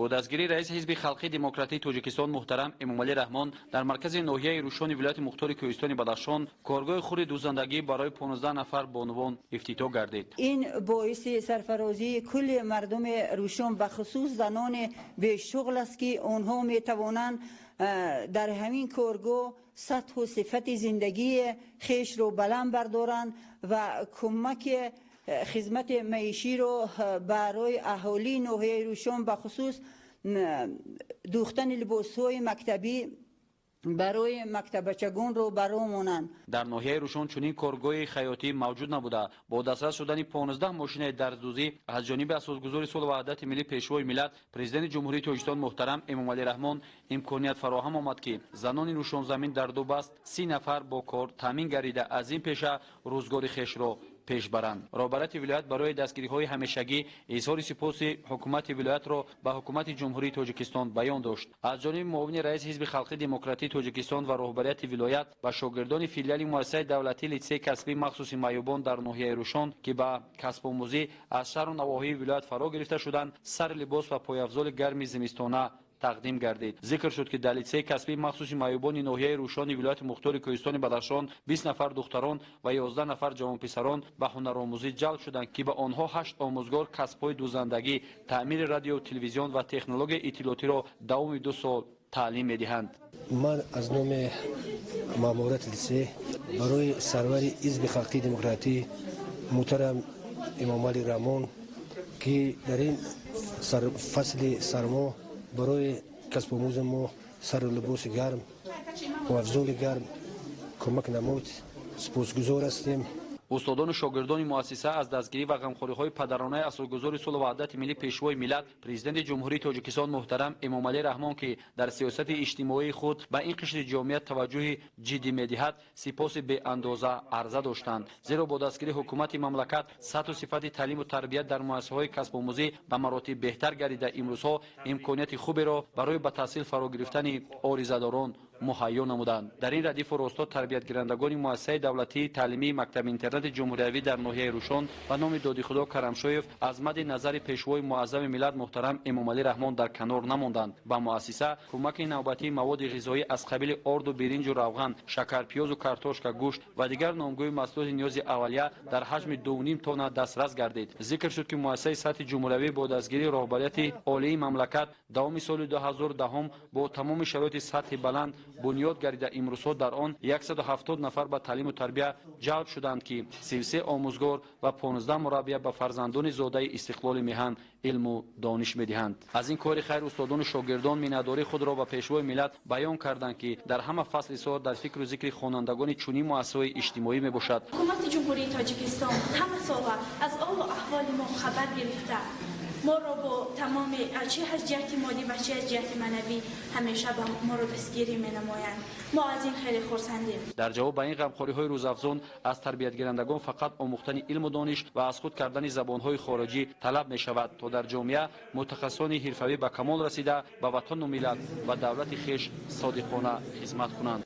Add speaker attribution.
Speaker 1: Бо дастгирии раиси Ҳизби халқии демократии Тоҷикистон муҳтарам Эмомалӣ Раҳмон дар маркази ноҳияи Рӯшони вилояти мухтори Кӯҳистони Бадахшон коргоҳи хури дӯзандагӣ барои 15 нафар бонувон ифтитоҳ гардид.
Speaker 2: Ин боиси сарфарозии кулли мардуми Рӯшон, бахусус занони бешуғл аст, ки онҳо метавонанд дар ҳамин коргоҳ сатҳу сифати зиндагии хешро баланд бардоранд ва кӯмаки хизмати маиширо барои аҳолии ноҳияи Рӯшон, бахусус дӯхтани либосҳои мактабӣ барои мактаббачагонро баро монанд.
Speaker 1: Дар ноҳияи Рӯшон чунин коргоҳи хаётӣ мавҷуд набуда, бо дастрас шудани 15 мошинаи дарздӯзӣ аз ҷониби асосгузори сулҳу ваҳдати миллӣ, Пешвои миллат, Президенти Ҷумҳурии Тоҷикистон муҳтарам Эмомалӣ Раҳмон имконият фароҳам омад, ки занони рӯшонзамин дар ду баст 30 нафар бо кор таъмин гардида, аз ин пеша рӯзгори хешро пеш баранд. Роҳбарияти вилоят барои дастгириҳои ҳамешагӣ изҳори сипоси ҳукумати вилоятро ба ҳукумати Ҷумҳурии Тоҷикистон баён дошт. Аз ҷониби муовини раиси Ҳизби халқии демократии Тоҷикистон ва роҳбарияти вилоят ба шогирдони филиали муассисаи давлатии литсейи касбии махсуси маъюбон дар ноҳияи Рӯшон, ки ба касбомӯзӣ аз шаҳру навоҳии вилоят фаро гирифта шуданд, сари либос ва пойафзоли гарми зимистона тақдим гардид. Зикр шуд, ки дар литсейи касбии махсуси маъюбони ноҳияи Рӯшони вилояти мухтори Кӯҳистони Бадахшон 20 нафар духтарон ва 11 нафар ҷавонписарон ба ҳунаромӯзӣ ҷалб шуданд, ки ба онҳо 8 омӯзгор касбҳои дӯзандагӣ, таъмири радио, телевизион ва технологияи иттилоотиро давоми 2 сол таълим медиҳанд.
Speaker 3: Ман аз номи маъмурияти литсей барои сарвари Ҳизби халқии демократӣ муҳтарам Эмомалӣ Раҳмон, ки дар ин фасли сармо барои касбомӯзи мо сару либоси гарм ва афзоли гарм кӯмак намуд, сипосгузор ҳастем.
Speaker 1: Устодону шогирдони муассиса аз дастгирӣ ва ғамхориҳои падаронаи асосгузори сулҳу ваҳдати миллӣ, Пешвои миллат, Президенти Ҷумҳурии Тоҷикистон муҳтарам Эмомалӣ Раҳмон, ки дар сиёсати иҷтимоии худ ба ин қишри ҷомеа таваҷҷӯҳи ҷиддӣ медиҳад, сипоси беандоза арза доштанд. Зеро бо дастгирии ҳукумати мамлакат сатҳу сифати таълиму тарбият дар муассисаҳои касбомӯзӣ ба маротиб беҳтар гардида, имрӯзҳо имконияти хуберо барои ба таҳсил фаро гирифтани оризадорон муҳайё намуданд. Дар ин радифу росто тарбиятгирандагони муассисаи давлатии таълимии мактаби-интернати ҷумҳуриявӣ дар ноҳияи Рӯшон ба номи Додихудо Карамшоев аз мадди назари Пешвои муаззами миллат муҳтарам Эмомалӣ Раҳмон дар канор намонданд. Ба муассиса кӯмаки навбатии маводи ғизоӣ аз қабили орду биринҷу равған, шакар, пиёзу картошка, гӯшт ва дигар номгӯи маҳсулоти ниёзи аввалия дар ҳаҷми 2,5 тонна дастрас гардид. Зикр шуд, ки муассисаи сатҳи ҷумҳуриявӣ бо дастгирии роҳбарияти олии мамлакат давоми соли 2010 бо тамоми шароити сатҳи баланд бунёд гардида, имрӯзҳо дар он 170 нафар ба таълиму тарбия ҷалб шуданд, ки 33 омӯзгор ва 15 мураббия ба фарзандони зодаи истиқлоли меҳан илму дониш медиҳанд. Аз ин кори хайр устодону шогирдон миннатдории худро ба Пешвои миллат баён карданд, ки дар ҳама фасли сол дар фикру зикри хонандагони чунин муассисаҳои иҷтимоӣ мебошад.
Speaker 4: Ҳукумати Ҷумҳурии Тоҷикистон ҳама сола аз олу аҳволи мо хабар гирифта, моро бо тамоми чӣ аз ҷиҳати моддӣ ва чӣ аз ҷиҳати маънавӣ ҳамеша ба моро дастгирӣ менамоянд. Мо аз ин хеле хурсандем.
Speaker 1: Дар ҷавоб ба ин ғамхориҳои рӯзафзун аз тарбиятгирандагон фақат омӯхтани илму дониш ва аз худ кардани забонҳои хориҷӣ талаб мешавад, то дар ҷомеа мутахассисони ҳирфавӣ ба камол расида, ба ватану миллат ва давлати хеш содиқона хизмат кунанд.